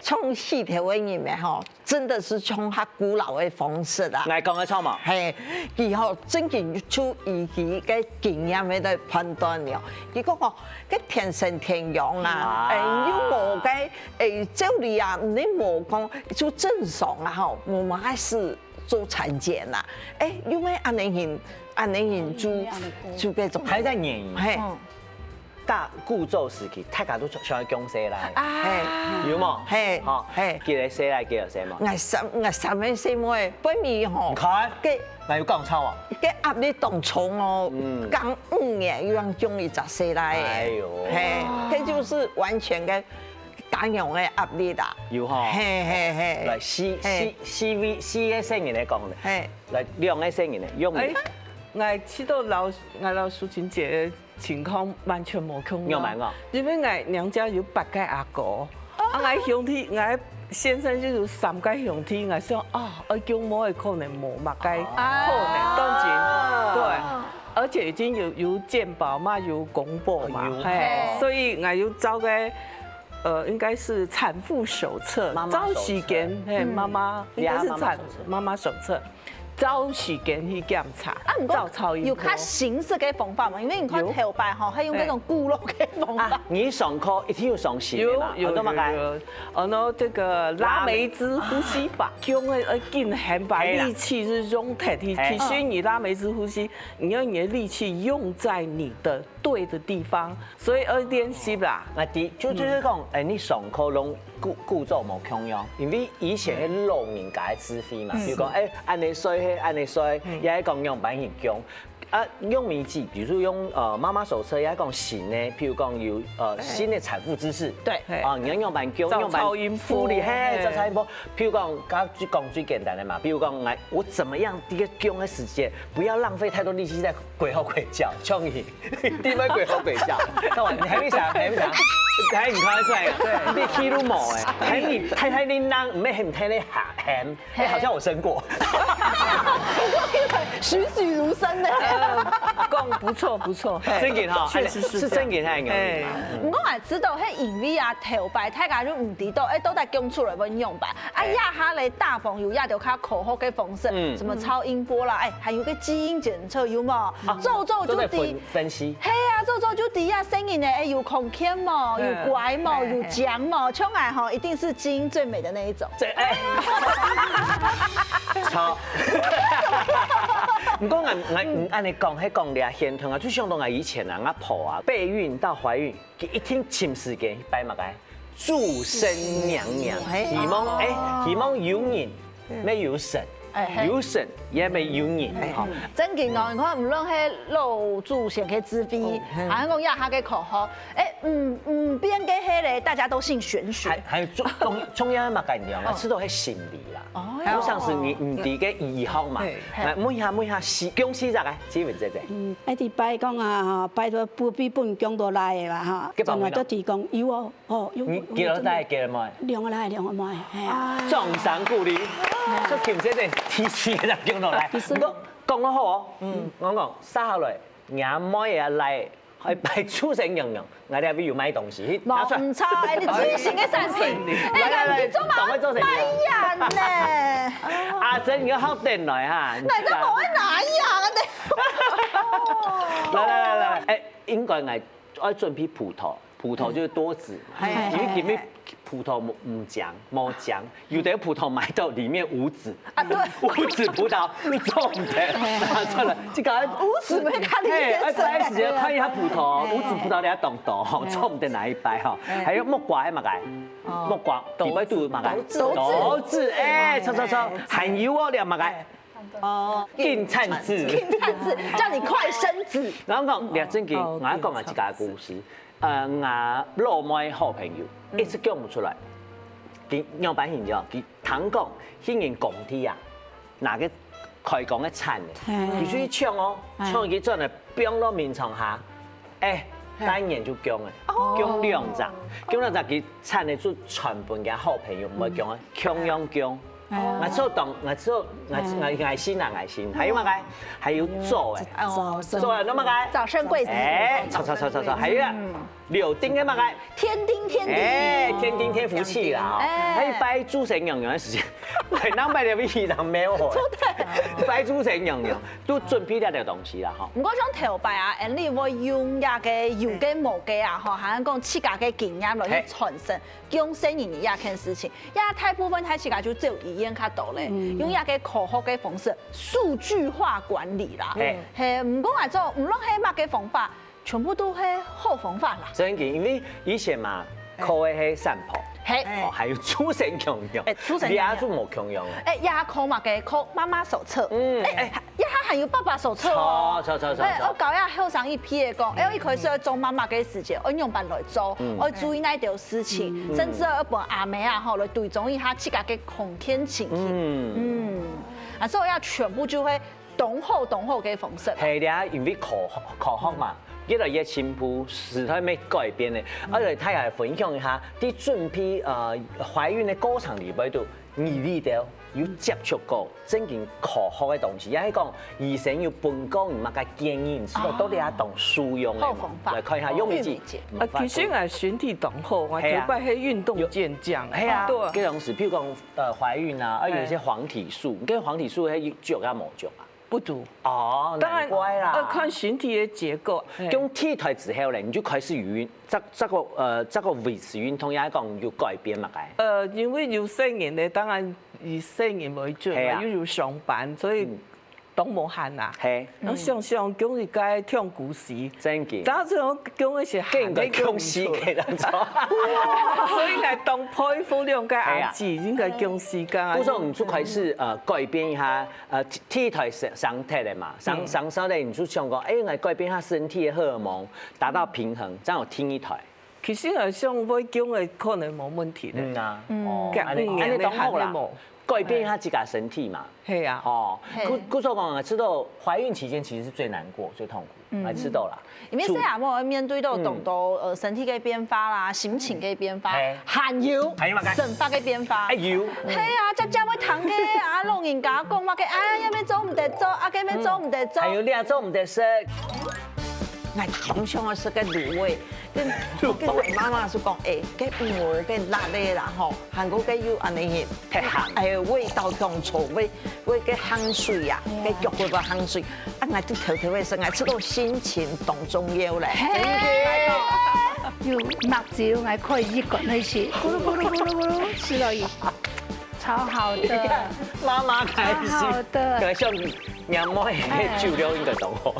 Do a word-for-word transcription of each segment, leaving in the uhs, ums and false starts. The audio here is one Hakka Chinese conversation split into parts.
像戲頭个人呢吼，真的是像較古老个方式啊。來講个錯嘛？嘿，佢吼真經就以佢个經驗个來判斷了。佢講哦，該天生天養啊，啊哎，又無該，哎，照理啊，你無講就正常啊吼，無麼个事做產檢啊，哎，又無恁樣形，恁樣形就就該種，還在演藝，嘿，大古早時期，大家都想要降細倈，哎，有無？嘿，好，嘿，幾个細倈，幾个細妹？我三我三个細妹，分你吼，你看，該那有講錯啊？該壓力當重哦嗯，剛五年又要降一隻細倈，哎呦嘿，這就是完全个家長个壓力啦，有吼。嘿嘿嘿，來，四嘿四四位四个細人來講呢，嘿，來兩个細人呢，用哎，𠊎試著老，𠊎老淑琴姐个情況完全無共樣。有蠻好。因為𠊎娘家有八个阿哥，啊，𠊎兄弟，𠊎先生就有三个兄弟，𠊎想啊，愛降妹可能無麼个可能，當然，對，而且已經有有健保嘛，有公保嘛，有嘿，所以𠊎有找个，呃，應該是產婦手冊，媽媽手冊照時間，嘿，媽媽應該是產媽媽手冊。照時間去檢查，啊，毋過照超音波。有較新式个方法嘛，因為你看頭擺吼，還用那種古老个方法。你上課一定有上新的嘛，有有很多嘛該。有有，哦，那這個拉梅茲呼吸法，用个呃緊喊把力氣是用忒去，嘿其實你拉梅茲呼吸，你要你的力氣用在你的對的地方，所以要練習啦。啊，第就就是講，哎，你上課攏故故作無共樣，因為以前个老人家个智慧嘛，比如講，哎，恁樣睡，嘿，恁樣睡，也係講樣般形降。啊，用物質，比如說用呃媽媽手冊，也係講新的，譬如講有呃新的產婦知識，對嘿啊，你要樣般降，照樣般超音波處理，嘿，嘿照超音波。譬如講，剛剛就講最簡單的嘛，比如講，來，我怎麼樣第一個降的時間，不要浪費太多力氣在鬼吼鬼叫，像你。你乜鬼吼鬼叫，看完你還沒想，還沒想，還你看得出來，你氣都無哎，還你太太你孬，沒很太太喊，哎，好像我生過。栩栩如生呢。讲不错不错，嘿正經哈，确实是是正經還有哎嘛？毋過我知道，迄因為啊，頭擺大家就毋知道，哎，到底降出來會用吧？啊，呀哈嘞，大朋友也有較科學个方式，嗯什麼超音波啦，哎，還有个基因檢測有無？做做就知都在分。分析。嘿啊，做做就知啊，細人呢，哎，有康健無？有乖無？有強無？像𠊎吼，一定是基因最美的那一種。這哎，超。毋過𠊎𠊎恁樣講，係講這現象啊，就想到𠊎以前啊，𠊎婆啊，備孕到懷孕，佢一定尋時間去拜麼个？註生娘娘，嘿希望哎，希望有人，乜有神，哎嘿有神也乜有人，吼。正經哦，你看，無論係老祖先个智慧，還係講呀哈个科學，哎，嗯嗯，變个迄个，大家都信玄學。還還有重重重要个嘛，感覺啊，這都係心理啦。哦通常係你你第一個以後嘛，對來問一下問一下，恭喜大家，基本這這。嗯，愛第拜講啊，吼，拜託不必分降到來个啦，吼，幾包米咯就提供有哦，哦，有，你幾多代幾多妹？兩個來，兩個妹，嘿啊。掌聲鼓勵，這挺這個提醒个降落來。不過講得好哦，嗯，我講接下來，若妹也來，還拜註生娘娘，𠊎這位有賣東西，拿出來。無毋錯，哎，你最新个產品，哎，來來來你做麼趕快做生意啊賣呀呢？阿珍，你要好等來哈，你哪个無會拿呀？來來來來，哎，應該𠊎愛準備葡萄，葡萄就是多子嘛，嘿因為今日葡萄無無漿，無漿，有的葡萄買到裡面無籽，啊，對。無籽葡萄種的，拿出來，這個無籽沒看你嘿，顏色哎，不好意思，要看一下葡萄，無籽葡萄你要懂懂吼，種的哪一擺哈，還有木瓜，哎，麼个？木瓜，底背肚麼个？豆子豆子，哎，錯錯錯，還有哦，你麼个？哦，金鏟子。金鏟子，叫你快生子。然後講，你正經，哦我講啊，一個故事，呃，我老妹好朋友，一直講毋出來，佢樣般形哦，佢聽講，去人工地啊，拿个開工个鏟呢，嘿佢出去搶哦，嘿搶佢轉來放落眠床下，哎，單眼就降了，降兩隻，降兩隻佢 產个就傳分佢好朋友，毋會降啊，共樣降。哎呀𠊎做當，𠊎做，𠊎𠊎𠊎信啊，𠊎信。還有麼个？還有做誒，早生做誒，那麼个？早生貴子。哎，錯錯錯錯錯，還有啊，柳丁个麼个？添丁添丁。哎，天丁天福氣啦，吼，哎。還有拜諸神娘娘个時間，對，人拜了比人廟吼，拜諸神娘娘，都準備了點東西啦，吼。毋過像頭擺啊，𫣆俚會用這个有个無个啊，吼，還講自家个經驗來去傳承，降細人仔這件事情，也大部分大自家就走醫院較多咧，用這个科學个方式，數據化管理啦，嘿。嘿，毋過來做，無論係麼个方法， 全部都係好方法啦。真个，因為以前嘛，哎。靠个係算盤，嘿。哦，還有諸神共用，哎，諸神共用。這就無共用。哎，這靠麼个？靠媽媽手冊。嗯。哎，哎。這下還有爸爸手冊哦。著，著，著，著，哎，著。我教這後生一批个講，哎，一開始愛做媽媽个時節，愛仰般來做，嗯。愛注意哪兜事情，嗯。甚至愛分阿姆啊吼來追蹤一下自家个康健情形。嗯。嗯。啊，所以這全部就會 當好當好个方式。係啦，因為科學，科學嘛，越來越進步，時代乜改變咧。嗯。而且大家分享一下，在準備，呃，懷孕个過程裡背肚，你裡肚有接觸過正經科學个東西，也係講醫生有分過你麼个建議，你知道到底係當適用个嘛？好方法。來看一下，哦。用一記。玉米姐。啊，其實𠊎身體當好，𠊎係啊。頭擺係運動健將。係啊，對。這種事，譬如講，呃，懷孕啊，啊，有一些黃體素，你跟黃體素係有足啊無足啊？ 不足。哦，當然，難怪啦。要看身體的結構。嘿。用體態之後咧，你就開始有運，這，這个，呃，這个維持運動，也講有改變嘛，該。呃，因為有細人咧，當然以細人為主嘛，係啊。又有上班，所以嗯。當無閒啊。嘿。然後想想，講一个痛苦事，真个。早上講个是寒个，更个痛苦事个那種。所以𠊎當佩服兩个阿姊，係啊。應該恭喜个。不是，我們就開始，呃，改變一下 呃，第，第一胎生，生忒个嘛，生，嗯。生出來你就想講，哎，來改變下身體个荷爾蒙，達到平衡，這樣有第二胎。其實啊，像會降个可能無問題咧。嗯啊，嗯。哦，恁呢，恁呢當好啦，改變一下自家身體嘛。係啊。哦，係。故，故所講啊，知道懷孕期間其實是最難過、最痛苦，嗯。來知道啦。 因為細阿妹愛面對到當多，嗯。呃，身體个變化啦，心情个變化，嘿。還有，還有麼个？生活个變化。哎喲。係啊，常常會聽个啊，老人家講麼个，哎呀，這乜做毋得做，啊，該乜做毋得做。還有，這做毋得食。𠊎當想愛食个滷味，跟，跟𠊎媽媽係講，哎，該魚兒个辣个啦吼，還過該有恁呢，忒鹹。哎，味道當重，味，味个香水啊，該腳个个香水。 啊，𠊎就偷偷个食，𠊎食到心情當重要咧。嘿。有目汁，𠊎可以一管下去，咕嚕咕嚕咕嚕咕嚕，吃了一，超好的。你看，媽媽開心，超好的。可能像娘妹，哎。酒量應該當好。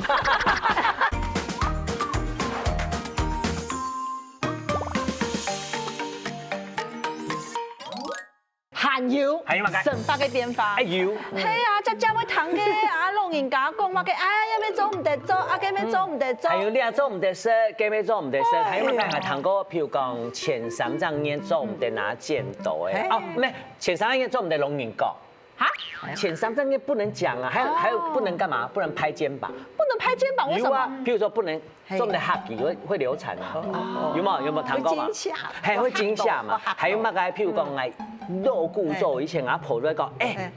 還有，還有麼个？生活个變化。哎喲。係啊，常常會聽个啊，老人家講麼个，哎呀，這乜做毋得做，啊，該乜做毋得做。還有，這做毋得食，該乜做毋得食。哎。還有麼个還聽過？譬如講，前三隻月做毋得拿剪刀个。嘿。哦，毋係，前三隻月做毋得摝人角。哈？前三隻月不能講啊，還有，哦。還有不能幹嘛？不能拍肩膀。不能拍肩膀，為什麼？有啊，譬如說不能 嘿。做毋得合佢，會，會流產啊。哦。有沒有？有沒有聽過嘛？會驚嚇。嘿，會驚嚇嘛。哦，嚇到。還有麼个？譬如講，嗯。𠊎老古早以前，阿婆都會講，哎，嘿。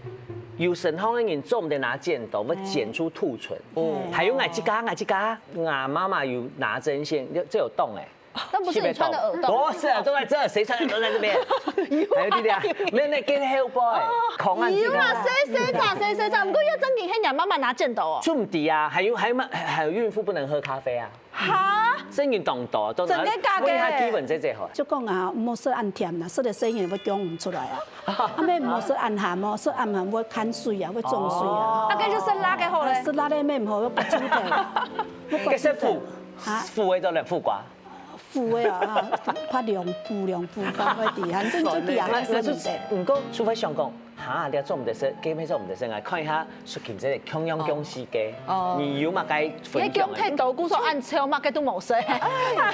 有身項个人做毋得拿剪刀，會剪出兔唇。哦。還有𠊎自家，𠊎自家，𠊎媽媽有拿針線，這，這有洞哎。那不是你穿的耳洞？不是啊，都在這，誰穿的耳洞在這邊？有啊，還有弟弟啊，有。沒有，那跟後背，哦，孔安這個。有啊，誰，誰咋，誰，誰咋？不過要正經，嘿，你媽媽拿剪刀哦。就毋得啊，還有，還有嘛，還有孕婦不能喝咖啡啊。 哈？聲音當大，當大。真个假个？問一下基文姐姐好了。就講啊，毋好食恁甜啦，食了聲音會講毋出來啊。啊，乜毋好食恁鹹哦，食恁鹹會牽水啊，會中水啊。哦。啊，該就食辣个好咧。食辣个乜毋好，會刮手頭。該食苦，啊？苦个做得苦瓜。苦个啊，怕涼補涼補，放會底，反正就底下那，那就，食毋得。毋過除非想講， 哈，這做毋得食，該乜做毋得食，𠊎看一下，淑琴姐共樣共時个，哦。你有麼个分享个？你講忒多，故所恁臭，麼个都無食。哎，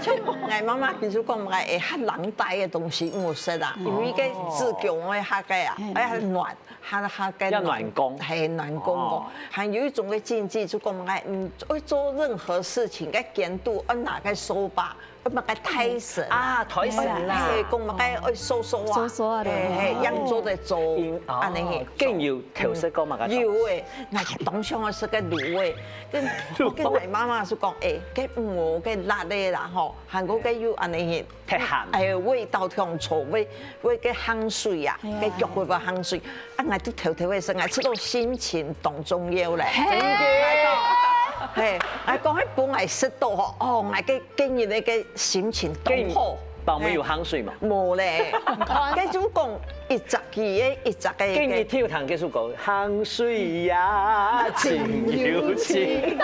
就𠊎媽媽其實講，𠊎會較冷帶个東西毋好食啊，因為該子宮會較个啊，哦。哎，較暖，較，較个要暖宮。嘿，暖宮哦。哦。還有一種个禁忌，就講，哎，嗯，愛做任何事情，該間肚愛拿个掃把， 麼个大神啊，大神啦。嘿，講麼个愛掃掃啊，掃掃啊，嘿，嘿，哦。樣做得做。因，恁呢个。哦，更有特色个嘛个東西。有个，𠊎當想愛食个滷味，跟，跟𠊎媽媽就講，欸，該毋好，該辣个啦吼，還過該有恁呢个，忒鹹。哎，味道忒重，味，味个香水啊，哎呀。該腳會不會香水？啊，𠊎都偷偷个食，𠊎食到心情當重要咧。嘿。真个。嘿，𠊎講，彼本來食到吼，哦，𠊎个，今日个，个心情當好。 包尾有香水嘛？無咧，該種講一隻佢个一隻个。今日跳堂結束講香水呀，真有情。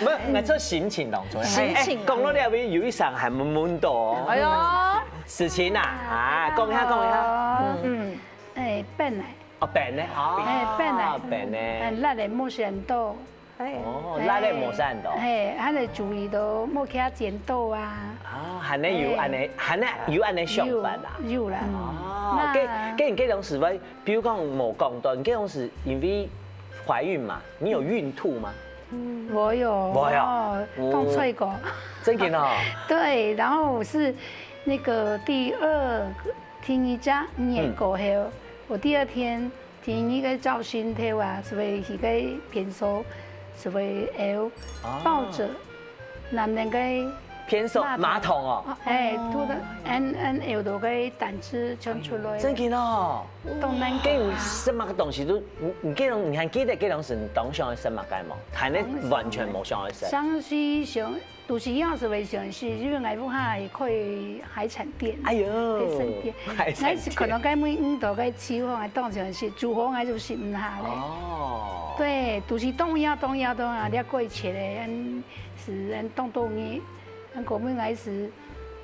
無，𠊎做心情當重要。心情。哎，講到這位有一聲還悶悶到哦。哎喲。子晴啊，啊，講一下，講一下。嗯，哎，本來。哦，本來，哦，哎，本來，本來。嗯，辣个無選到。 哦，辣个無選到。嘿，佢个主意都無去檢討啊。啊，還能有恁呢，還能有恁呢想法啊。有，有啦。哦，該，該你該當時會，比如講無講到，你該當時因為懷孕嘛，你有孕吐嗎？我有，我有。哦，當脆過。真的哦。對，然後我是那個第二個，第二隻月過後，我第二天 第二個照心頭啊，就會去該便所，就會有抱著男人个便所馬桶哦。哎，吐的，嗯，嗯，有个膽汁衝出來。真的哦。當難過啊。該你食麼个東西都，你，你該種，你還記得該種時你當想愛食麼个無？還能完全無想愛食。想是想 都是樣子个想食，因為𠊎屋下係開海產店，哎喲，海產店，海產店。𠊎係看到該味道个地方，𠊎當想食，煮好𠊎就食毋下咧。哦。對，都是當枵當枵當枵，這過一切个，嗯，係，嗯，當多年，嗯，後尾𠊎係，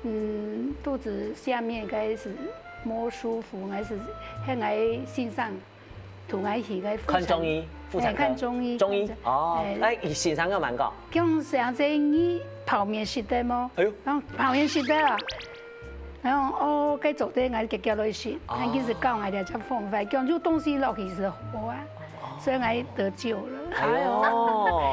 嗯，肚子下面開始無舒服，𠊎係，喊𠊎先生 同𠊎去个婦產，看中醫，婦產科。哎，看中醫，中醫，看中，哦，哎。哎，先生有問講。講先生，你泡麵食得無？哎喲。然後泡麵食得啊。然後哦，該做得𠊎遽遽來食，哦。佢就教𠊎這隻方法，講有東西落去係好啊，哦。所以𠊎得救了。哎喲。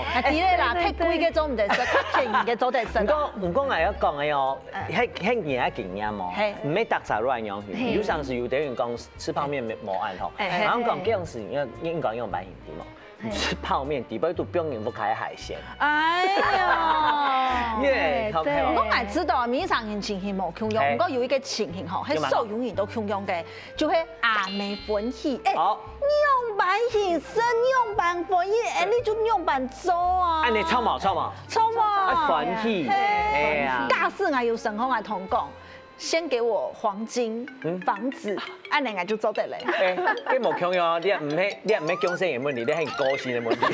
啊，對咧啦，對，對，對。忒貴个做毋得食，忒便宜个做得食啦。毋過，毋過𠊎愛講个哦，哎。該，該你个經驗哦，嘿。毋係逐儕都恁樣去，嘿。有常時有个人講 食泡麵無，無恁好。哎，哎，然後講，哎。這樣子，你應該用白飲的嘛。嘿。你食泡麵，底背都不用你屋下个海鮮。哎喲。耶，哎，好，對。好。毋過𠊎知道啊，每一儕人情形無共樣，哎。毋過有一個情形吼，係，有嘛？所有人都共樣个，就係阿姆歡喜。哎，哦。仰般形式，仰般歡喜，哎，你就仰般做啊。哎，你著無，著無？著無？啊，歡喜。嘿。哎呀。假使𠊎有身項，𠊎同講， 先給我黃金、嗯。房子，恁呢𠊎就做得了。哎，這無共樣哦，你也毋係，你也毋係降生个問題，你係個性个問題。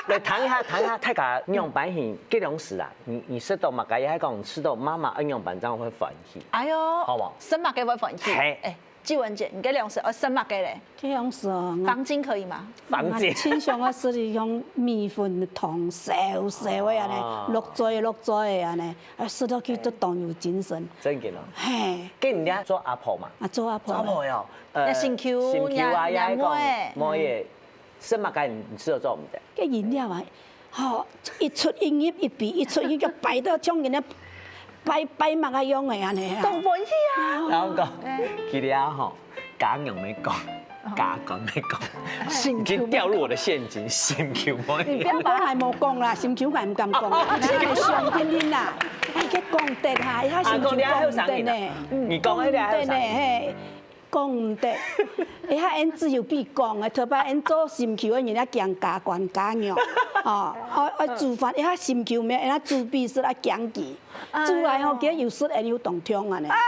來，談一下，談一下，大家仰般形，這兩時啊，你，你食到麼个，也係講食到媽媽恁樣般正會歡喜。哎喲，好無？食麼个會歡喜？嘿。哎，紀文姐，你這兩時愛食麼个咧？ 這樣子哦，𠊎，黃金可以嗎？黃金。𠊎親像个係用米粉湯燒燒个恁呢，哦。落嘴落嘴个恁呢，啊，食落去都當有精神。真个哦。嘿。該你做阿婆嘛？啊，做阿婆。做阿婆喲，呃，也辛苦，辛苦啊，也，也講，也，也妹。妹仔，食麼个你食都做毋得。該飲料啊， 吼，一出一入一杯，一出一入，排到像人家排，排麼个樣个恁呢啊。當歡喜啊。然後講，哎。佢這吼，家娘毋講，家官毋講，心臼已經掉入我的陷阱，心臼妹。你不要把，我還無講啦，心臼還毋敢講，哦，哦，你愛相信人啦，哎，佢講得哈，佢心臼講得呢。啊，講你還後生人啊。你講彼个還後生人。講得呢，嘿。 講毋得。一下𠊎只有比講个，頭擺𠊎做心臼个人啊，驚家官家娘，哦，愛，愛煮飯，一下心臼妹，一下煮米食啊，驚佢。啊。煮來吼，佢有時𠊎又當暢恁呢。哎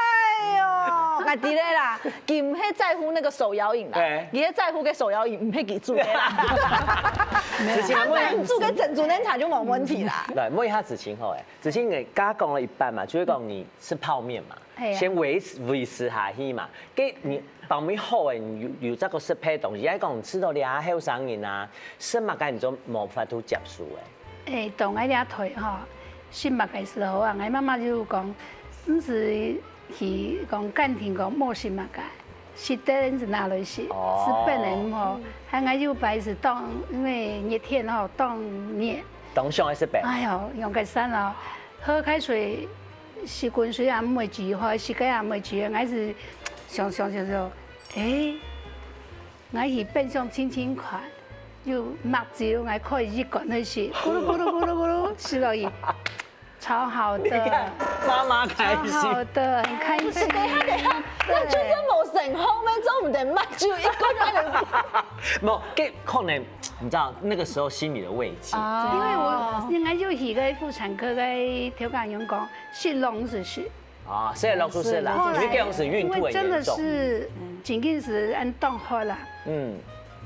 喲，𠊎知咧啦，佢毋係在乎那個手搖飲啦，哎。佢係在乎个手搖飲，毋係佢煮个啦。子晴啊，他煮个珍珠奶茶就無問題啦。來，問一下子晴好欸，子晴你剛剛講了一半嘛，就係講你吃泡麵嘛。 係啊。先維持，維持下去嘛。該你包尾好欸，你有，有這個適配个東西，還講你食到這後生人啊，食麼个你就無法度接受欸。欸，當𠊎這代吼，食麼个時候啊，𠊎媽媽就講，毋使去講限定講莫食麼个，食得你就拿來食，哦。食飯个毋好。還𠊎有擺係當，因為熱天吼，當熱。當想愛食飯。哎喲，用个山哦，喝開水 食滾水也毋會煮，吼，食个也毋會煮，𠊎係想想想想，哎，𠊎去冰箱清清看，有目汁，𠊎開一罐來食，咕嚕咕嚕咕嚕咕嚕，食落去，超好的，你看，妈妈开心。超好的，很开心。等一下，等一下，那就真無成功咩？做毋得嘛，只有一罐那个。無，這可能你知道那個時候心裡的慰藉。因為我應該就去个婦產科个頭家娘講，食攏係食。啊，所以老師是啦，後來你這樣子孕吐很因為真的嚴重。是，僅僅是按當好啦，嗯，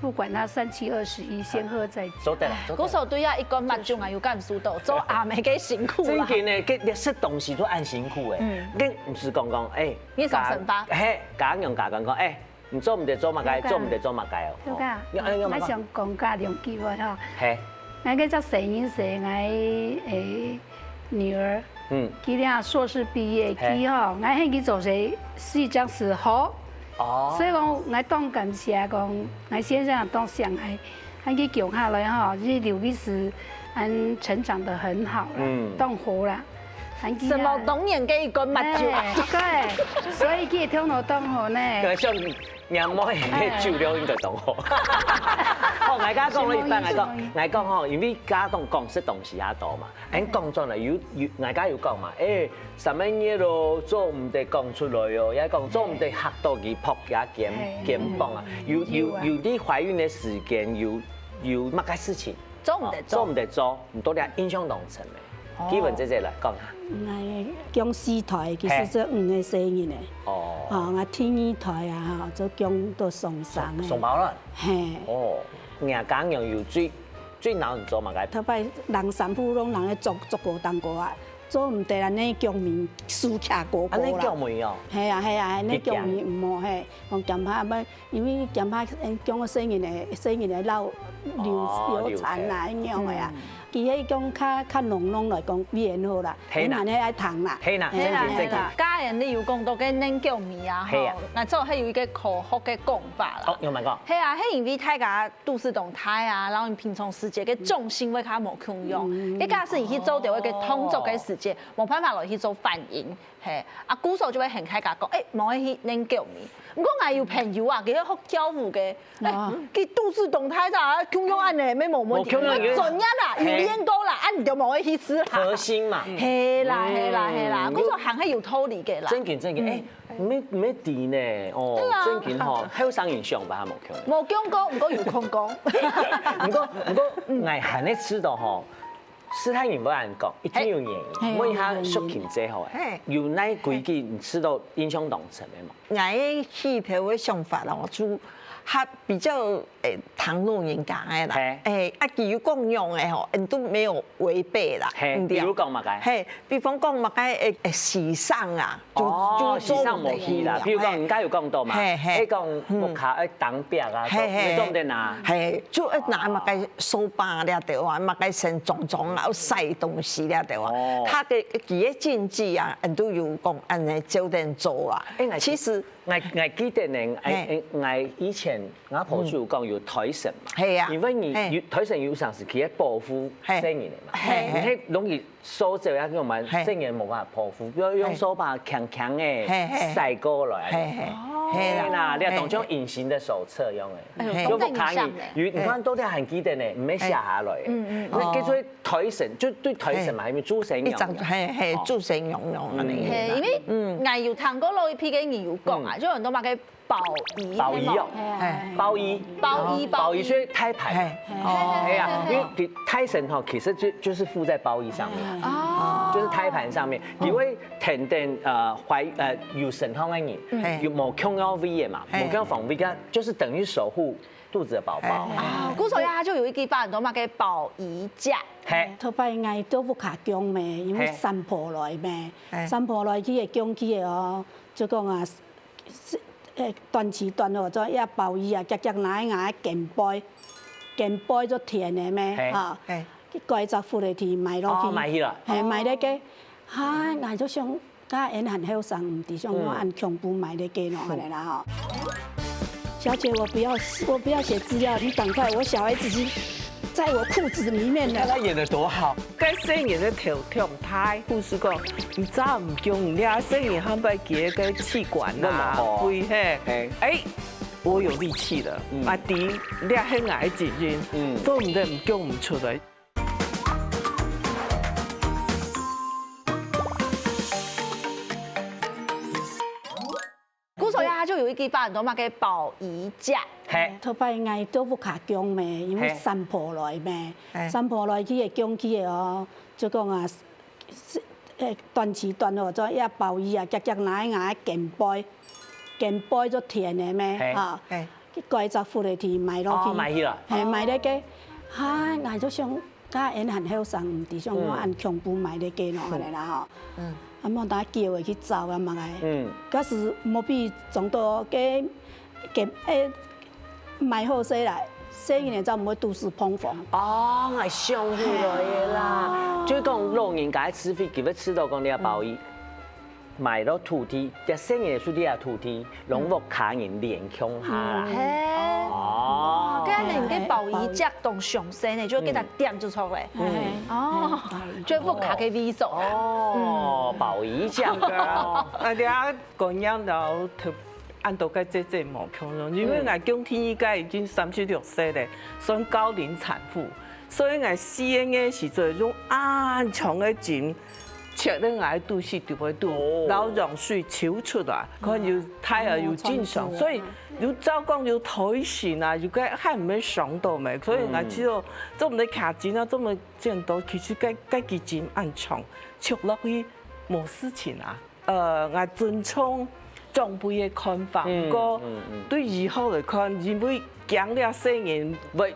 不管他三七二十一，先喝再講。做得了，做得了。故所對啊，一罐目汁啊，有感受到做阿姆个辛苦啦。真的呢，這這食東西都恁辛苦誒。嗯這毋係講講，哎，你上身吧嘿，家娘家講講，哎，你做毋得做麼个，對啊做毋得做麼个哦。對啊哦你哎，你，𠊎想講加兩句話哈。嘿， 𠊎个隻細人仔，𠊎誒女兒，嗯，佢這碩士畢業，嘿佢吼，𠊎喊佢做事四隻字好，哦，所以講𠊎當感謝講，𠊎先生也當想愛，喊佢降下來吼，這留佢係，嗯，成長得很好啦，嗯當好啦，喊佢啊什麼童年个一罐目汁啊？哎，對，所以佢頭腦當好呢。對，像娘妹个酒量應該當好。哦，𠊎家講了一半，𠊎講，𠊎講吼，因為家當講食東西也多嘛，恁講轉來有有，𠊎家有講嘛，哎，三個月咯，做毋得講出來哦，也講做毋得嚇到佢，拍佢肩哎肩膀啊，有有有你懷孕的時間有有麼个事情，做毋得做做毋得做，你到底印象當深沒？基本姐姐來講下。 𠊎降四胎，其實這五個細人仔。哦，啊，𠊎第二胎啊，就降到上生个。雙胞卵。嘿，哦，若家娘有最最惱你做麼个？頭擺人三步攏人咧做做過當過啊，做毋得安尼降面輸徛過過啦。安尼降面哦。係啊係啊，安尼降面毋好嘿，講減下，因為減下降个細人仔，細人仔流流哦流產啦，流迄樣个啊。其實講較較濃濃來講，必然好啦，係啦難係愛糖啦。係啦係啦正經正經係啦。家人你有講到个恁降面啊，係啊吼，𠊎做係有一個科學个講法啦。哦，有問講？係啊，係因為大家肚屎當大啊，然後你平常時節个重心會較無共樣，嗯該假使你去做到一個動作个時節，無辦法落去做反應，係，啊，故所就會喊大家講，誒，莫去恁降面。毋過𠊎有朋友啊，佢學跳舞个，誒，佢肚屎當大啊，共樣安尼，乜無問題，無共樣佢專業啦，有練過啦，啊，你就莫去試下。核心嘛。係啦係啦係啦，嗯故所還係有道理个啦。正經正經，誒，毋免毋免知呢，哦對啊，正經吼，後生人想法無共樣。無講過，毋過有講過。毋過毋過，𠊎還係知道吼，斯坦人會恁講，一定有原因。嘿問一下淑琴姐吼，嘿有哪規矩你知道印象當深个無？ 𠊎个起頭个想法咯，就較比較誒聽老人家个啦嘿，誒，啊佢有講樣个吼，嗯都沒有違背啦，嘿，嗯對比如講麼个？嘿，比方講麼个誒誒時尚啊，就哦，就時尚無去啦，比如講，人家有講到嘛，嘿嘿誒講屋下愛當壁啊，嘿嘿你做毋得拿，嘿，就愛拿麼个掃把了對啊，麼个先裝裝啊，要曬東西了對啊哦，他个佢个禁忌啊，嗯都有講安尼照等做啊誒，，其實。 𠊎𠊎記得呢，𠊎嘿𠊎以前外婆就有講有財神嘛，係啊因為你嘿有財神有常時佢會保護嘿細人个嘛，嘿你係容易掃走，也用嘛嘿細人無辦法保護，比如用掃把輕輕个嘿嘿曬過來，嘿嘿，嘿啦，嘿啦，你嘿當像隱形的手冊一樣誒，哎呦嘿就不卡你當印象呢，有你看到底還記得呢，毋係寫下來誒，嗯嗯那叫做財神，就對財神嘛，因為諸神一張娘娘，嘿嘿，哦諸神娘娘安尼。嘿，因為嗯，𠊎有聽過老一輩个人有講啊，就有很多嘛个包衣，包衣哦，哎包衣，包衣包衣，包衣，所以胎盤。嘿，哎呀，因為財神哈，其實就就是附在包衣上面，哦，就是胎盤上面，因為天天呃懷呃有身體个人，嘿有無共樣位个嘛，嘿無共樣方位个，就是等於守護肚子的寶寶。啊，故所以他就有一句話，很多嘛个包衣架，嘿，頭擺𠊎都毋敢降咩，因為嘿三婆來咩嘿，三婆來佢會降佢个哦，就講啊，是誒，斷氣斷落，做也包衣啊，夾夾拿拿肩背，肩背做甜个咩，嘿哈，嘿佢蓋隻佛个天埋落去，哦，埋去了。嘿，埋咧个，哈，𠊎就想，甲因還後生，毋知想講恁恐怖埋咧个咯，安尼啦吼。小姐，我不要，我不要寫資料，你趕快，我小孩子已經在我裤子裡面呢。你看他演得多好。該細人个頭痛大，護士講，你早毋降，你啊細人後擺佢个氣管啊，那麼好啊。會嘿。嘿。哎，我有力氣了，嗯。啊，第一，你係𠊎个責任，嗯。做毋得毋降毋出來。 故所呀，就有一句話，很多嘛，叫包姨姐。嘿。頭擺𠊎都毋敢降咩，因為嘿。三婆來咩，嘿。三婆來佢个降佢个哦，就講啊，是，誒，斷氣斷了，做一包姨啊，夾夾拿拿肩背，肩背就甜个咩，嘿。哈，嘿。去蓋隻佛个天，埋落去，哦，埋去了。嘿，埋落去，哈，𠊎就想，該𠊎還後生，毋知想講嗯。恁恐怖埋落去咯，嗯。恁樣啦吼。嗯。 啊，莫打叫佢去走啊嘛个。嗯。假使無比撞到个，个，誒，買好勢來，細人仔才毋會肚屎膨風。哦，𠊎想起來个啦。哦。就係講老人家个智慧，佢會知道講你个包姨，嗯。埋落土地，在細人仔个土地啊土地，攏屋下人連共下啦。嗯。嘿。哦。哦，該恁樣个包姨姐當詳細呢，就給佢點就出來。嗯。哦，嘿，包姨。就屋下个味素。哦，嗯。包姨姐。哦。啊，你啊， 觀念摎頭恁多个姐姐無共樣，因為𠊎降第一个已經三十六歲咧，算高齡產婦，所以𠊎四月个時陣用恁長个針，切到𠊎肚屎肚背肚，哦。摎羊水抽出來，看有胎兒有正常，哦。所以有照講有胎神啊，有个還毋會傷到咩，所以𠊎知道做毋得卡針啊，做毋得剪刀，其實該該支針恁長，戳落去無事情啊。 呃，𠊎尊重長輩个看法，嗯，毋過，嗯，嗯。對以後來看，因為驚這細人會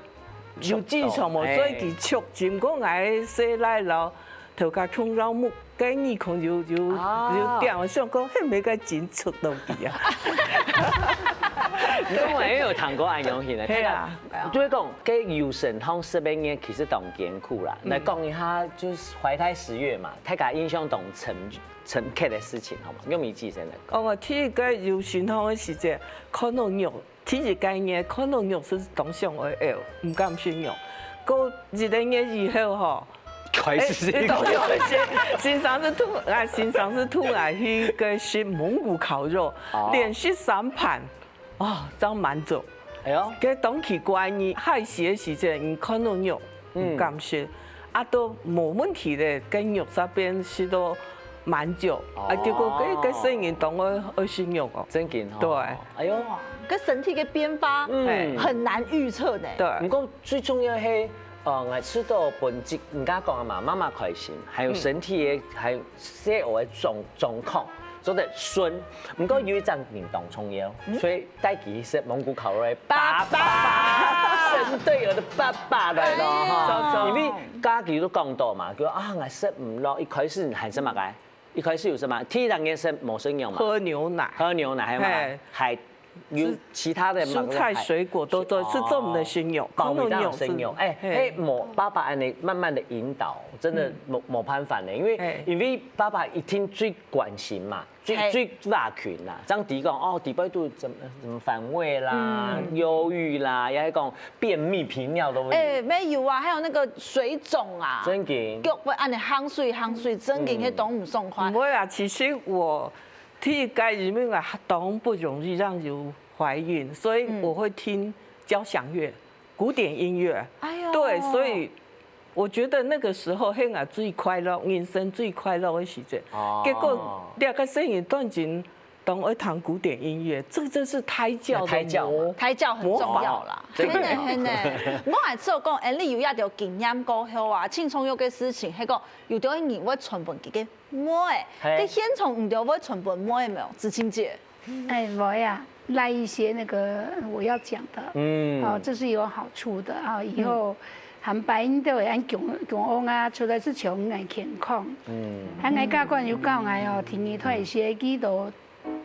有正常無，著到，所以佢著針。毋過𠊎細倈摎頭家共樣目，該耳空有，有，啊。有點，想講，係毋係該針著到佢啊？你講𠊎也有聽過恁樣形个，係啊。就係講，該有身痛十個月其實當艱苦啦。嗯。來講一下，就是懷胎十月嘛，大家印象當深 深刻个事情，好無？玉米姐先來講。哦，𠊎第一个有身痛个時節，看到肉，第一个月看到肉係當想愛嘔，毋敢食肉。過一個月以後吼，開始，誒，當想愛食，先生就渡，啊，先生就渡𠊎去該食蒙古烤肉，哦。連食三盤。 哦，正滿足。哎喲。該當奇怪，你害死个時節，你看到肉，嗯。毋敢食，啊，都無問題咧，該肉煞變食到滿足，啊，哦。結果該，該細人當愛，愛食肉哦。正經吼。對。哎喲。哇，該身體个變化，嗯。很難預測呢。對。毋過最重要係，呃，𠊎知道本質，人家講嘛，媽媽開心，還有身體个，嗯。還有 細人个狀，狀況做得順。毋過有一隻人當重要，嗯。所以帶佢食蒙古烤肉个爸爸，爸爸。神隊友个爸爸來了哈。哎呀。因為家己都講到嘛，就啊，𠊎食毋落，一開始還食麼个？一開始有食麼个？第一隻月食無食肉嘛？喝牛奶。喝牛奶，還有麼个？嘿。還 有其他个嘛，蔬菜水果都做，哦，係做毋得食肉，包括肉食肉。哎，嘿。嘿，無，爸爸恁樣慢慢个引導，真个，嗯。無，無辦法呢，因為，嘿。因為爸爸一定最關心嘛，最，嘿。最拉近啦，這樣知講，哦，底背肚怎麼，怎麼反胃啦，嗯。憂鬱啦，也係講便秘、頻尿都會有。哎，沒有啊，還有那個水腫啊，正經。腳會恁樣泅水泅水，正經，嗯。該都毋爽快。毋會啊，其實我 第一个，因為𠊎當不容易讓有懷孕，所以我會聽交響樂、嗯。古典音樂。哎喲。對，所以我覺得那個時候係𠊎最快樂，人生最快樂个時節。哦。結果，這個細人斷針，當愛聽古典音樂，這真是胎教的魔-胎教嘛。胎教很重要啦。魔法。真的。係呢，係呢。𠊎還係有講，恁樣有一條經驗過後啊，輕鬆有個事情，係講，有兜人會傳分佢个妹，嘿。該現場你兜會傳分妹無？子晴姐。 哎，我呀，賴一些那個我要講的，嗯。哦，這是有好處的啊，以後還擺你兜會恁共，共樣啊，除了係想愛健康。嗯。啊，𠊎家官有教𠊎哦，第二胎時佢都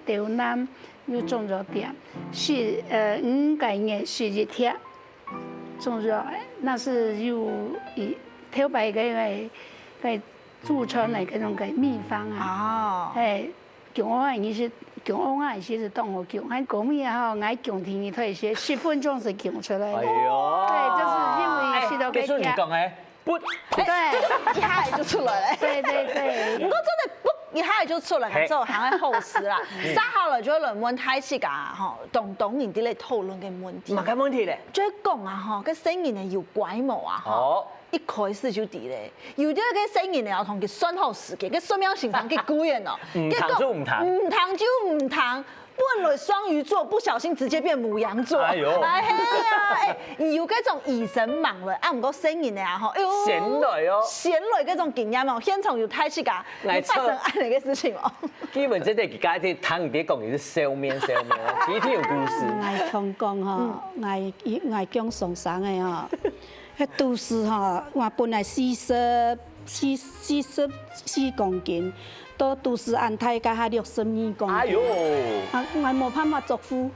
肚囊有腫咗點，係，呃，五個月十一帖，腫咗，那是有一，頭擺个，个，个祖傳來个那種个秘方啊。哦。哎，降溫个意思，降溫个意思係當好降，還過敏吼，𠊎降第二胎係十分鐘就降出來了。哎喲，對，就是因為食到該个。哎，這是你講的，不，對，一下就出來了。對對對。毋過真的不，一下就出來，嘿。做還好事啦。接下來就來問大家吼，當當人在討論个問題。麼个問題咧？就係講啊吼，該細人仔有乖無啊吼？哦。 一開始就知咧，有兜个細人仔愛同佢算好時間，該算命先生佢貴个哦。毋聽就毋聽。毋聽就毋聽。本來雙魚座，不小心直接變牡羊座。哎喲，哎呀，哎，有該種醫生忙了，啊，毋過細人仔啊吼，哎喲，先來哦，先來該種經驗哦，現場有大家，有發生恁樣个事情哦。基本這個佢家己聽你講，你係笑面笑面哦，一定有故事。𠊎同講吼，𠊎𠊎講上生个吼。 該肚屎吼，𠊎本來四十四四十四公斤，到肚屎恁大，該下六十二公斤。哎喲！啊，𠊎無辦法做副，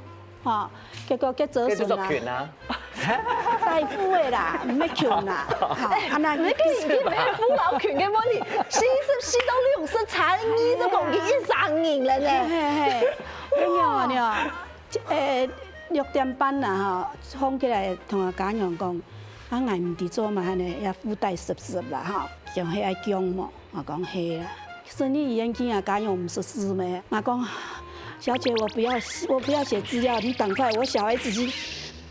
吼，結果結做孫啊，大副个啦，毋係窮啦，吼，啊那你跟你跟別人不老窮个問題，四十四到六十差二十公斤，一生人了呢。嘿嘿，你看啊，你看。 誒，六點半啦吼，䟘起來同𠊎家娘講，啊，𠊎毋知做麼个呢，也腹肚濕濕啦吼，想係愛降無？𠊎講係啦。生理醫院去啊，家娘毋識字咩？𠊎講，小姐，我不要，我不要寫資料，你趕快，我小孩子已經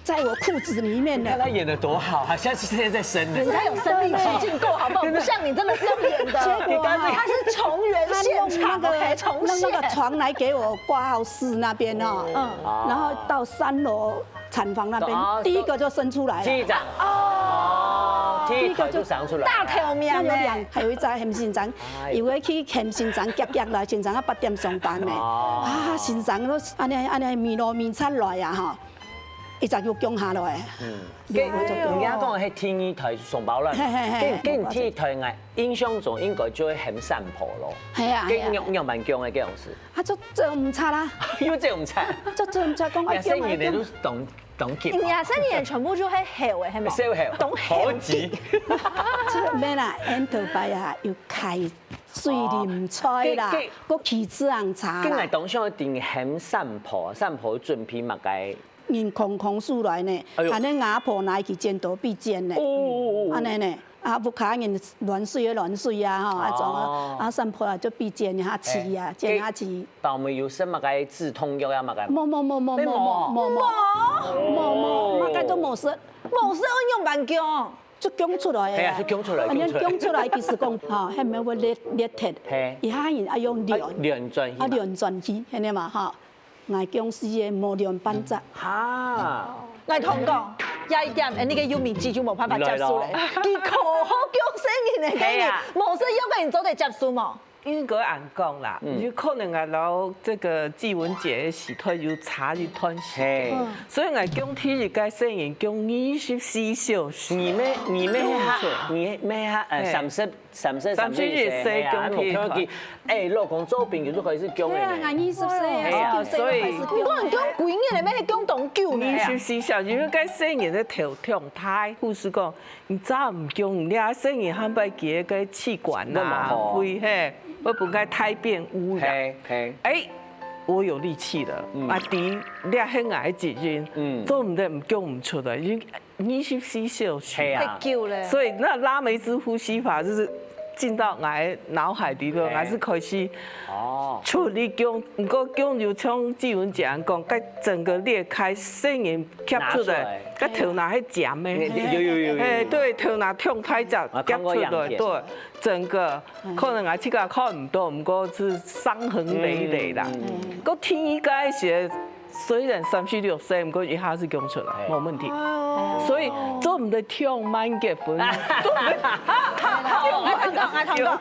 在我褲子裡面了。你看他演得多好，好像是現在在生呢。人家有身臨其境夠好不好？不像你真的是用演的，結果啊他是重圓現場，他弄那個，OK，重現。弄那個床來給我掛號室那邊哦，嗯，然後到三樓產房那邊，哦第一個就生出來了。第一張哦，第一個就生出來了。大條命呢。那有兩，還有一隻喊先生，哎有个去喊先生，夾夾啦，先生啊八點上班呢。哦啊，先生都安尼安尼迷路迷出來啊吼，一隻又降下來。嗯，跟人家講係第二胎雙胞卵，嘿嘿嘿跟跟第一胎，𠊎印象中應該就會喊三婆咯。係啊，係啊跟仰仰般降个這樣子，啊，就做毋出啦，又這樣慘。就做毋出，講愛降愛降也是你的都。是懂懂級。你啊，生理全部就係後个，係無？係後懂好急。這咩啦，𫣆頭擺啊，又開水啉菜啦啊，過去吃紅茶啦跟來。當時一定喊三婆，三婆準備麼个？人空空出來呢，哎喲反正阿婆拿去剪刀筆剪呢，哦哦哦哦安尼呢，啊，屋下人亂水个亂水啊，吼，啊種哦啊，啊，三婆啊就筆剪下去啊，剪下去。包尾有食麼个止痛藥啊麼个？無無無無無沒無無無無無無，麼个都無食，無食愛仰般降？就降出來个。係啊，就降出來，啊，你降出來。降出來，其實講吼，還無會裂裂忒，嘿一下人愛用啊輪，輪轉去啊，。輪轉去，係呢嘛吼，𠊎降死个無輪半隻。哈，來同講，這一點，哎，那個優米記就無辦法接受了。來咯佢可好降生人个，係啊無食藥个人做得接受無？應該恁講啦，嗯有可能啊，然後這個紀文姐的時代有差一段時間，嘿，所以𠊎降第一個生人降二十四小時。你們你們哈，你們哈，呃，嘿三十三十三十一歲歲啊，降第一還無看到佢，哎，老公做兵就開始降對啊，了呢。俺二十歲，對啊十九歲所以開始你講你降幾年了，咩降當久呢？二十四小時，因為該生人个頭痛，太護士講，你再毋降，你這生人下擺佢个氣管啊，那麼好會嘿，會分該大便污染。嘿嘿，哎，我有力氣了，嗯啊，第一，這係𠊎个責任，嗯做毋得毋降毋出來，因為二十四小時。嘿啊，太久了。所以那拉梅茲呼吸法就是進到𠊎腦海裡頭，嘿還是開始哦，出力降，毋過降就像紀文姐講，該整個裂開，生人夾出來拿出來，該頭那係尖的。有有有有有，哎，對，頭那痛太早啊夾出來，看過影片對，整個可能啊，自家看毋到，毋過係傷痕累累啦。嗯不過第一個時，雖然三十六歲，毋過一下子降出來，哎無問題。所以做毋得忒慢結婚，做毋得𠊎同講，𠊎同講，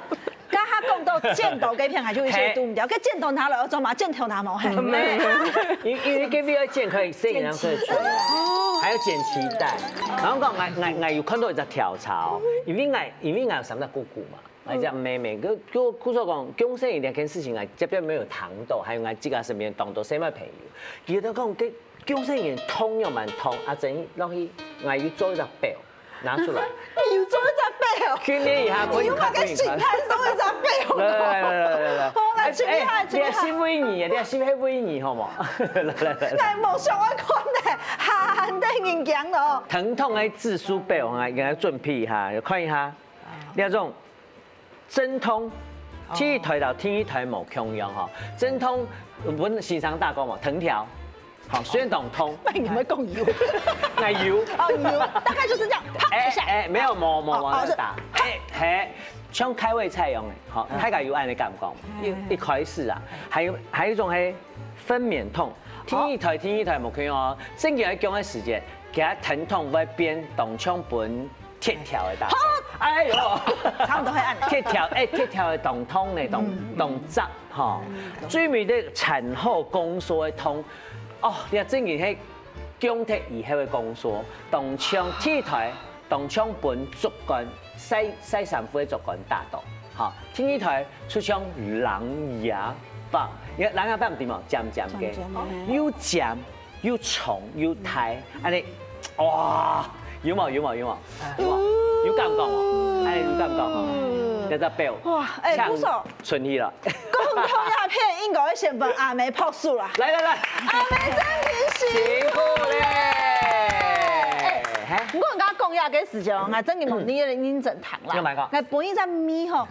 剛剛講到剪刀該片，還有一些堵毋掉，該剪刀拿來要做麼？剪頭那毛，嘿。因因為這邊要健康，攝影要攝取，還要剪臍帶。然後講，𠊎𠊎𠊎有看到一隻調查哦，因為𠊎因為𠊎有三隻姑姑嘛，𠊎隻妹妹，佢佢佢所講，降生人這件事情，𠊎這邊沒有談到，還有𠊎自家身邊當多身邊朋友，佢都講，該降生人痛又蠻痛，啊，真落去，𠊎有做一隻表。 拿出來。你有做一隻表，訓練一下，你有把該心態做一隻表。來來來來來來。好，哎，真厲害，哎，真厲害。你係維尼啊，你係維尼好無？來來來來。哎，無想愛看呢，還得人講哦。疼痛的指數表啊，應該準備一下，看一下。這種 疼痛，第一代到第二代無共樣吼。疼痛，阮先生打過嘛，藤條，好，雖然當痛，那你有沒有講油？那油，哦，油，大概就是這樣，啪一下。哎，哎，沒有，無無無，哦，哦，是打，哎，嘿，像開胃菜一樣的，好，大家有恁樣感覺嗎？有。一開始啊，還有還有一種係分娩痛，第二代第二代無共樣哦，正經愛講个時間，佢个疼痛會變當像分 鐵條个打。哎喲，差不多會恁樣。鐵條，哎，鐵條个當痛呢，當當扎吼。最尾个產後宮縮个痛，哦，你看正經係降忒以後个宮縮，當像第一代，當像分竹竿，曬曬衫褲个竹竿打到，吼，第二代就像狼牙棒，你看狼牙棒知無？尖尖个，尖尖个。又尖 又長又大，恁樣，哇，有無有無有無？有無？有感覺無？哎，有感覺無？這隻表，哇，哎，請不錯。存去了。講到這片，應該先分阿妹拍手啦。來來來，阿妹真的辛苦。辛苦咧。哎，嘿。毋過人家講這个時間哦，𠊎真的無你个認真聽啦。你有買過？𠊎本意在咪吼，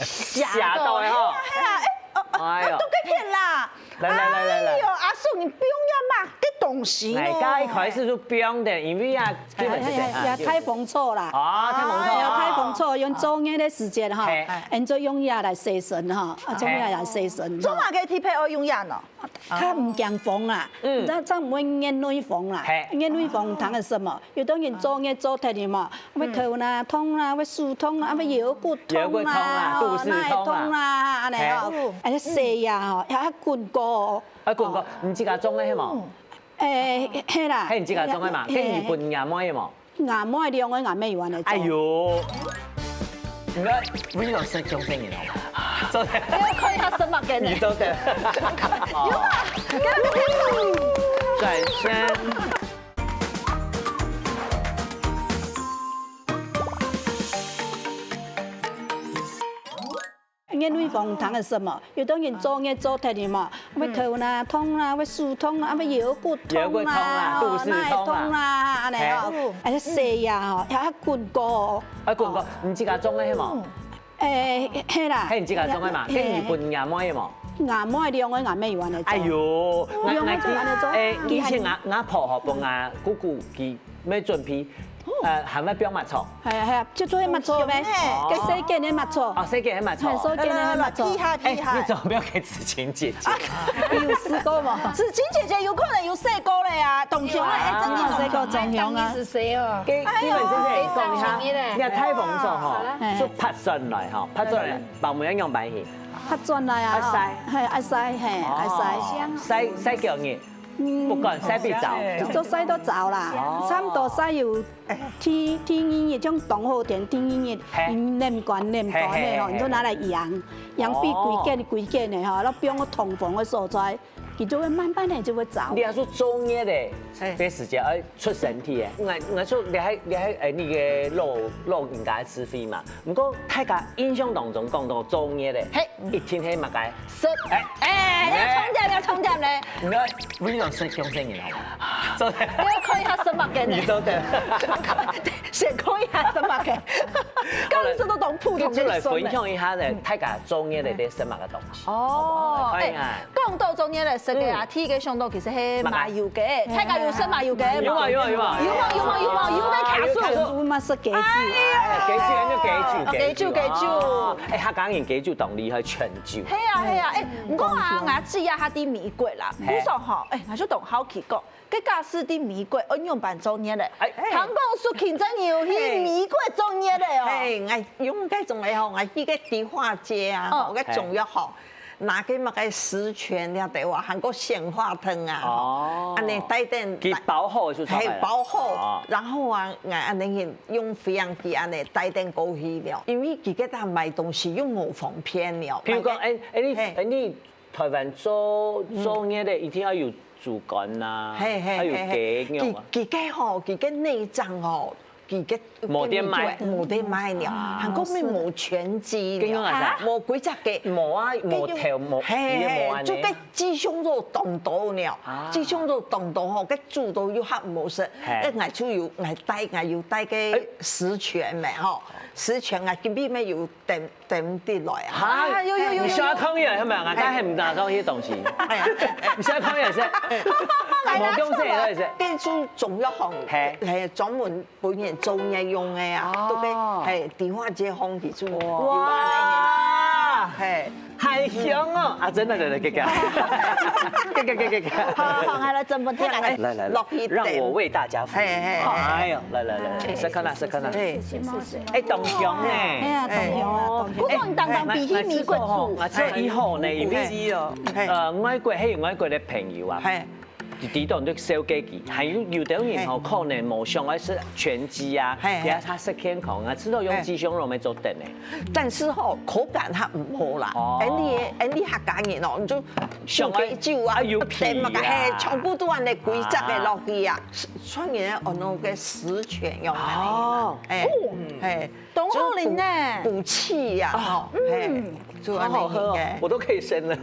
嚇到的吼。哎呀，哎，哦，哦，哎喲。都該片啦。 來來來來來。哎喲，阿叔，你放這麼个東西呢？哎，剛一開始就放的，因為啊，基本是這樣啊，哎，哎，哎，颱風草啦。啊，颱風草。哎呀，颱風草，用做月个時間哈，嘿。𠊎就用這來洗身哈，啊，做月來洗身。做麼个特別愛用這呢？較毋驚風啦，嗯。你知道，正毋會眼內風啦。嘿。眼內風通个什麼？ 有兜人做月做忒哩嘛，會頭那痛啦，會手痛啦，會腰骨痛啦，腰骨痛啦，肚屎痛啦。哪會痛啦，恁樣吼，嘿。哎，洗呀吼，還要滾過。啊，滾過，你自家種个係無？哎，係啦。係你自家種个嘛？嘿。係日本阿妹个無？阿妹兩个阿妹有恁樣做。哎喲，你看，我有識相信你好嗎？做得。你要看一下什麼给你。你做得。有啊，給他們聽。掌聲。 眼內風通个什麼？有兜人做月做忒哩嘛，會頭那痛啦，會手痛啦，會腰骨痛啦，腰骨痛啦，肚屎痛啦。哪會痛啦，恁樣吼，嘿。哎，洗呀吼，還要滾過。啊，滾過，你自家種个係無？哎，係啦。係你自家種个嘛？嘿。係日本阿妹个無？ 阿妹兩个阿妹有恁樣做。哎喲，𠊎，有，𠊎，𠊎，有恁樣做。哎，以前啊，𠊎婆吼，幫𠊎姑姑佢愛準備，呃，還愛放蜜草。係啊，係啊，就做蜜草咩？哦。該細件个蜜草。哦，細件个蜜草。係，細件个蜜草。來，來，來，皮下，皮下。哎，你怎麼沒有給子晴姐姐？啊，你有試過嗎？子晴姐姐有可能有試過了呀，當香啊，哎，真的有試過，當香啊。是誰哦？給，哎喲，你們先生講一下，非常容易嘞。你看颱風草吼，哎。就拍轉來吼，拍轉來，把我們要用白米。 較轉來啊，愛曬。係，愛曬，係，愛曬。哦，曬，曬幾日？嗯。不管，曬比較早。就做曬到早啦，哦。差不多曬有第，第二日，像當好天，第二日，嘿。嗯，冷乾，冷乾个吼，嘿，嘿，嘿，你就拿來養，養比幾件，哦。幾件个吼，然後放个通風个所在，佢就會慢慢个就會燥。你還係做月个，嘿。該時間愛出身體个。𠊎，𠊎說你還，你還，哎，那個老，老人家个智慧嘛。 毋過大家印象當中講到做月个，嘿。一定係麼个？食。哎，哎，要重點，要重點嘞。你看，非常識相信你好嗎？做得。你要看一下什麼个呢？你做得。先看一下什麼个。剛剛說到當普通个，就來分享一下呢，大家做月个在食麼个東西。哦，看一下。哎，講到做月个食个啊，嗯。第一个想到其實係麻油雞，大家有食麻油雞無？有啊，有啊，有啊。有無？有無？有無？有無？有無？卡數。有嘛食雞酒。哎喲。哎，雞酒，那就雞酒，哦，雞酒，雞酒。哦。哎，客家人雞酒當厲害，全酒。係啊，係啊，哎，毋過啊，𠊎知啊，佢在美國啦，嘿。有時候吼，哎，𠊎就當好奇講，該假使在美國，愛仰般做月个？哎。聽講蘇芹真有去美國做月个哦。哎，𠊎用該種个吼，𠊎去个迪化街啊，哦。吼，該種藥吼。 拿个麼个十全了，對哇，還過鮮花糖啊，哦。恁樣帶等，佢包好就出來了。嘿，包好，哦。然後啊，𠊎恁樣用飛行機恁樣帶等過去了，因為佢个他買東西又無方便了。譬如講，買个，哎，哎，你，嘿。哎，你台灣做，嗯。做月个一定要有竹竿吶，嘿，嘿，要有雞肉啊。嘿，嘿。佢，佢个吼，佢个內臟吼，佢个無得賣。無得賣了，啊，還過乜無全雞了，跟講啊，無幾隻个，無啊，無頭，無，嘿，佢个無安呢。嘿，就个雞胸肉當多了，啊。雞胸肉當多吼，个煮到又較無食，嘿。个𠊎就有，𠊎帶，𠊎有帶个十全咩吼，十全啊，今晡日有等，等得來啊。啊，有，有，有，你想要抗議啊，有沒有啊？但係毋拿到這些東西。哎呀，你想要抗議也是，無用這个也是。變出中藥行，嘿。嘿，專門 本人做月用个啊，哦。都个，嘿，電話接風去做。哇。嘿。還香哦！啊，真的，真的，給給。給給，給給，給。好，好，好，來，真不太敢。來，來，來，落去等。讓我為大家服務。嘿，嘿，嘿。哎呦，來，來，來，來，試看啦，試看啦。嘿。哎，當香呢。哎呀，當香啊，哦，當香。不過你當當比起美國煮。哎，哎，哎，啊，這以後呢，因為，嘿。呃，外國還有外國的朋友啊。嘿。 知道你燒雞雞，還有有兜人吼，嘿。可能無想愛食全雞啊，嘿，嘿。也較食健康啊，知道用雞胸肉來做等的。但是吼，口感較毋好啦。哦。恁呢，恁呢客家人哦，你就想愛，煮雞酒啊，啊，有皮啊。等嘛，嘿，全部都恁呢規隻个落去啊。啊。所以呢，哦，那個十全用个。哦。哎，哦。嘿。 當好啉呢。補，補氣呀，哦，吼，嘿，嗯。就恁呢應該。好好喝哦，我都可以生了。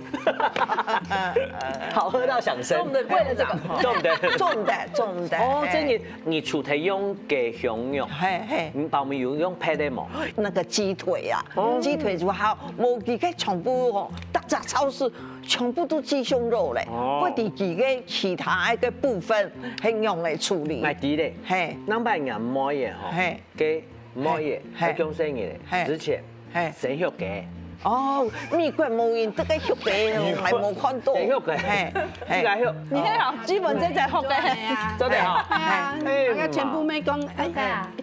好喝到想生。所以我們為了這個。重點。重點，重點。哦，嘿。這你，你除忒用雞胸肉，嘿，嘿。你包尾有用別个無？那個雞腿啊，哦。雞腿就好，無佢个全部吼，逐隻超市全部都雞胸肉咧，哦。或者佢个其他个部分，很用來處理。買底咧，嘿。兩百年妹个吼，嘿。 个妹仔，嘿，愛降細人仔，嘿，之前，嘿，先畜雞。哦，美國無人這個畜雞，𠊎無看到。先畜雞，嘿，嘿。自家畜。你看啊，基本這在畜雞。做得哈。哎呀，哎呀，那個全部沒講，哎，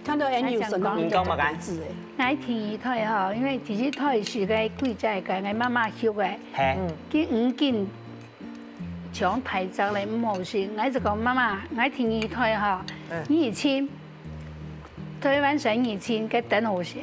看到Annie有什麼你講麼个？字哎。𠊎第二胎吼，因為第一胎係个貴在个，𠊎媽媽畜个，嘿，嗯，佢五斤 像大隻咧，毋好食。𠊎就講，媽媽，𠊎第二胎吼，嗯。二千，台灣生二千，該等好食。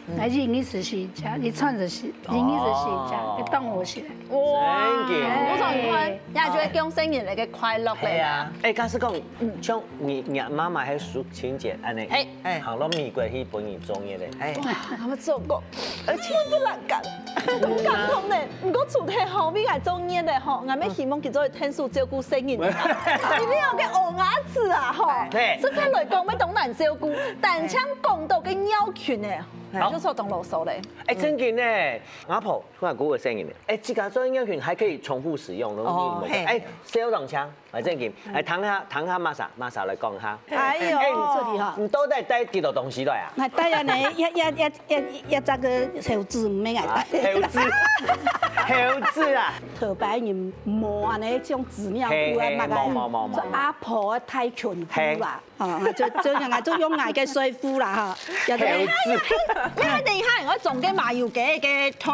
嗯。𠊎一月十四隻，一餐就食，一月十四隻，哦。該當好食。哇，真个。我想你看，哎。也就係降細人仔个快樂咧。係啊。哎，假使講，嗯。像你，你媽媽還屬清潔，恁呢，嘿。哎。行到美國去分你做月咧。哎。哇，𠊎做過。 而且分得人感，感動呢。毋過除忒吼，為𠊎做月个吼，𠊎乜希望佢做得𢯭手照顧細人仔。因為有个嬰兒子啊吼，嘿。實在來講，乜當難照顧，單淨講到个尿頻呢，好。就說當囉嗦咧。哎，真个呢，阿婆，突然鼓个聲音呢，哎，自家做尿頻還可以重複使用，哦，嘿。哎，小當強。 來，正經，來，聽下，聽下Masa，Masa來講下。哎喲，哎，這裡哈。你到底帶幾多東西來啊？𠊎帶啊呢，一、一、一、一、一隻个猴子，毋免𠊎帶。啊，猴子，猴子啊。頭擺人無恁呢種紙尿布啊，嘿，嘿，麼个啊，無，無，無，無。就阿婆个大裙褲啦。嘿。哦，就、就用、就用𠊎个睡褲啦，哈。有的人，猴子。你等一下，𠊎總个嘛有个、个腿。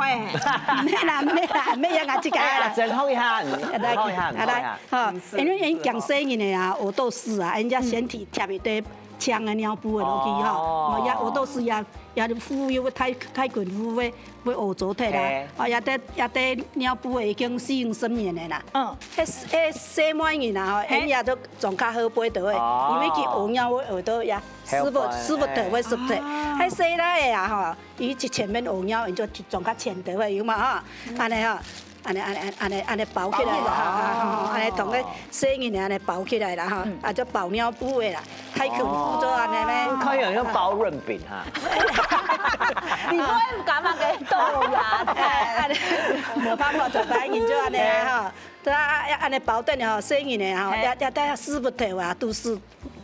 毋免啦，毋免啦，毋免，𠊎自家啦。哎，真好一下，好一下，好一下。 吼，因為𠊎驚細人仔啊，屙肚屎啊，𠊎就先貼一塊強个尿布个落去吼，哦。哦，也屙肚屎也、也褲又會大、大裙褲會、會屙糟忒啦。嘿。哦，也帶、也帶尿布个已經四五十年个啦。嗯。該、該細妹人啊，吼，嘿。𠊎也都裝較好背兜个，哦。因為佢屙尿會屙到也濕濕、濕濕透會濕透。啊。該細倈仔啊，吼，佢一前面屙尿，𠊎就裝較淺兜个，有無吼？嗯。恁呢吼。 恁呢、恁呢、恁呢、恁呢包起來啦，包起來。哈，哈，哈，恁呢同个細人仔恁呢包起來啦，哈，嗯。啊，就包尿布个啦，大裙褲做恁呢咩？哦。你看有像包潤餅哈。你毋會毋敢啊，給豆芽菜。哎，恁呢，無辦法，做大人就恁呢啊，哈。對啊，啊，恁呢包等吼，細人仔吼，嘿。也、也帶濕濕透啊，肚屎，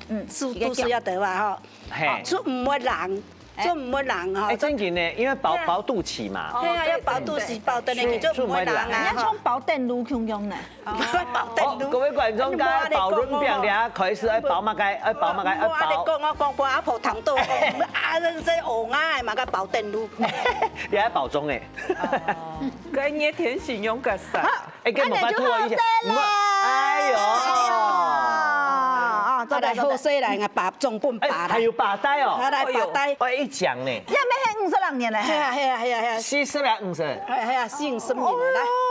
嗯，肚、肚屎也透啊，吼。嘿。就毋會冷。 就毋會冷吼。哎，正經呢，因為包、對啊。包肚臍嘛。係啊，對，愛包肚臍，對，包等个，對。就毋會冷啊，你愛像包等路共樣呢。吼。包等路。哦，各位觀眾，剛才包潤餅了，開始愛包麼个？愛包麼个？愛包。無恁呢講，𠊎講，分阿婆聽到，啊，這、這孲啊，麼个包等路。你還包粽欸？哦。該熱天形容个啥？ 哎，根本拜託一下，恁呢就好勢啦。哎喲。啊，做得，做得。啊，來好勢啦，𠊎包粽分包啦。哎，還有包帶哦。啊，來包帶。哎，一講呢。也毋係五十六年了，係啊，係啊，係啊，係啊，四十啊，五十。係啊，四五十年了，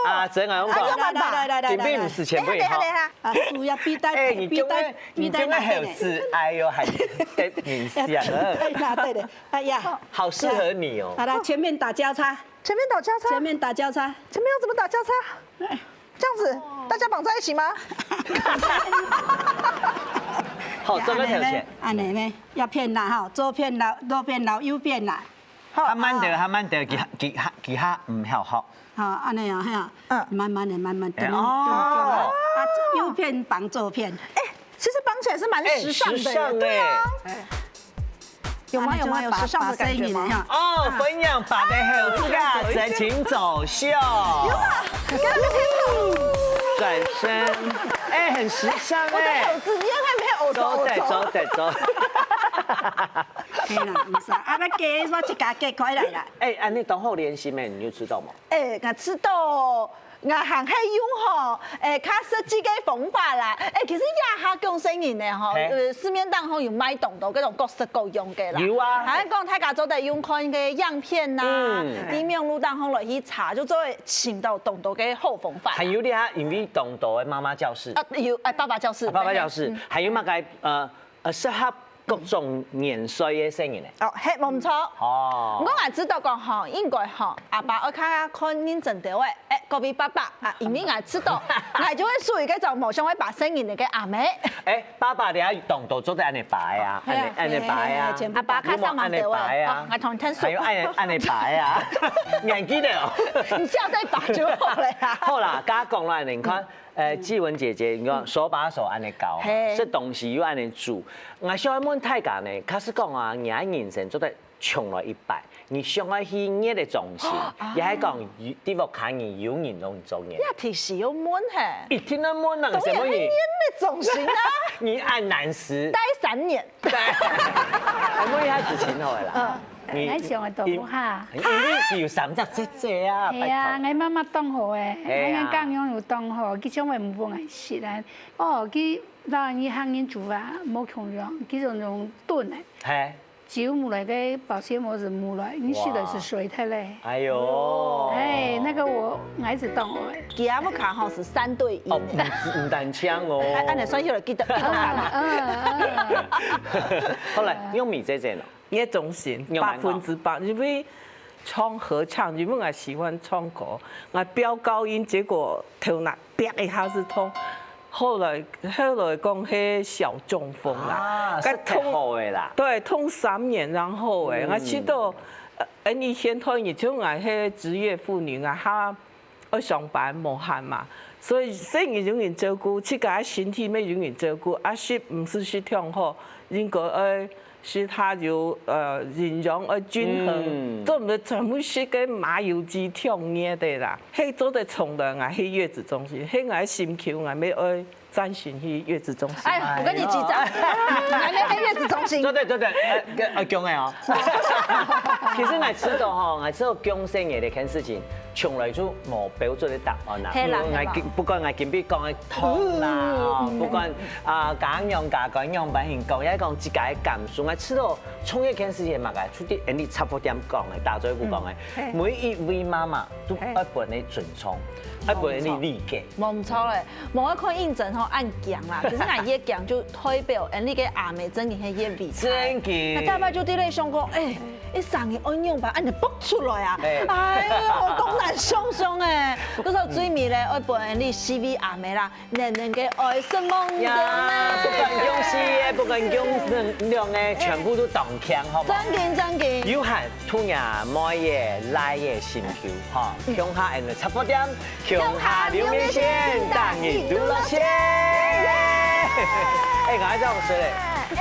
來。啊，真啊，我講，啊，有辦法。来来来来来来，今晡日毋使錢買哈。等一下，等一下。啊，輸啊，比赛，哎，你比赛，中个，你中个猴子，哎呦，还得人想啊。对啦，对的，哎呀，好适合你哦。好了，前面打交叉，前面打交叉，前面打交叉，前面要怎么打交叉？这样子，大家绑在一起吗？好，这个条件。按呢呢，要变啦哈，左变啦，左变啦，右变啦。 好，較慢点，較慢点，其他其他其他毋曉學。好，按呢啊，嘿啊，嗯，慢慢的，慢慢的，哎，哦，啊，右片绑左片。哎，其实绑起来是蛮时尚的耶，哎，时尚哎。对啊，有吗？有吗？有时尚的感觉吗？哦，分享八个猴子个，真情走秀。有啊，你看那个天空，转身，哎，很时尚哎。我的猴子，你看没有？走的，走的，走。 可以啦，毋使。啊，要加，我自家加开来啦。哎，按呢当好练习咩？你有知道吗？哎，我知道，我还系用吼，哎，较实际个方法啦。哎，其实也下讲生人呢吼，嘿，呃，市面当中有卖当多各种各式各样个啦。有啊。还讲大家做得用看个样片呐，嗯，你网络当中来去查，就做得寻到当多个好方法啦。还有咧，因为当多个妈妈教室，啊，有，哎，爸爸教室，啊，爸爸教室，嗯，还有么个，呃， 呃，适合各种年岁个生人呢。哦，嘿，无毋错。哦。毋过𠊎知道讲吼，应该吼，阿爸爱看看认真点喂，哎，隔壁爸爸啊，因为𠊎知道，𠊎就会属于这种无想会把生人个阿妹。哎，爸爸，你要懂得做得按呢摆啊，按呢，嘿啊，按呢摆啊，嘿，嘿，嘿，全部阿爸看上忙点喂，有没有按呢摆啊？哦，𠊎同你听说。还有按呢，按呢摆啊，年纪的哦。你笑对吧就好了呀。好啦，刚刚讲了，你看， 呃，志文姐姐，你看手把手按呢教，嘿，食东西又按呢煮。𠊎想要问大家呢，假使讲啊，你个人生做得重來一擺，你想要去月个中心，啊，也係講有，在屋下人有人同你做月？這題是要問嘿。一定要問啊，當然係月个中心啊。你恁難死。待三年。對，還問一下子晴好了啦。嗯。 你，𠊎想个都無哈。你，你有三隻姐姐啊，係啊，拜託。𠊎媽媽當好誒，係啊。𠊎个家娘又當好，佢從來毋分𠊎食啊。哦，佢老人客人煮啊，無共樣，佢就用燉誒。嘿。酒無來个保鮮膜就無來，你食了就衰忒咧。哎喲。哎，那個我，𠊎係當好誒。佢阿屋下吼係三對一呢。哦，毋，毋單淨哦。哎，恁樣算起來，記得，記得啥嘛？嗯，嗯，嗯。後來，用米姐姐呢？ 月中心，百分之百，因為唱合唱，因為𠊎喜歡唱歌，𠊎飆高音，結果頭那啪一下就痛。後來，後來講係小中風啦，啊，該痛，係忒好个啦。對，痛三年，然後誒，嗯。𠊎去到，呃，你現代人，像𠊎係職業婦女啊，哈， 愛上班無閒嘛，所以細人有人照顧，自家个身體乜有人照顧，啊，食毋係食忒好，應該愛食較有，呃，營養愛均衡，嗯。做毋得全部食个麻油雞、忒熱个啦。係做得重來，𠊎去月子中心，係𠊎心臼，𠊎乜愛 暫時去月子中心。哎，我跟你擊掌，還沒去月子中心。對對對對，呃，呃，恭喜哦。其實𠊎知道吼，𠊎知道降生个這件事情，從來就無標準的答案啦。係啦，因為𠊎今，係啦。不管𠊎今晡日講个痛啦，嗯，嗯，嗯。不管，啊，家娘家官樣般形講，也講自家个感受，𠊎知道創業這件事情嘛，𠊎出去，哎，你差不多點講个，打嘴鼓講个，嗯，係。每一位媽媽都，係。愛分你尊重，愛分你理解。無毋著咧。 無愛看認真吼，恁強啦。其實𠊎越強，就代表𠊎俚个阿姆真經係越偉大。真經。該大伯就在該想講，哎，一生人恁樣吧，恁樣蹦出來啊！哎。哎喲，當難想像哎。故所最尾咧，愛分𠊎俚四位阿姆啦，能能个愛惜望著呀，呢。不管降生个，不管降生个，全部都當強，好無？真經，真經。有閒 同若妹仔、倈仔心臼，吼，共下𠊎俚个雜貨店，共下溜麵線，逐日都樂線。哎，𠊎愛這樣說嘞。哎，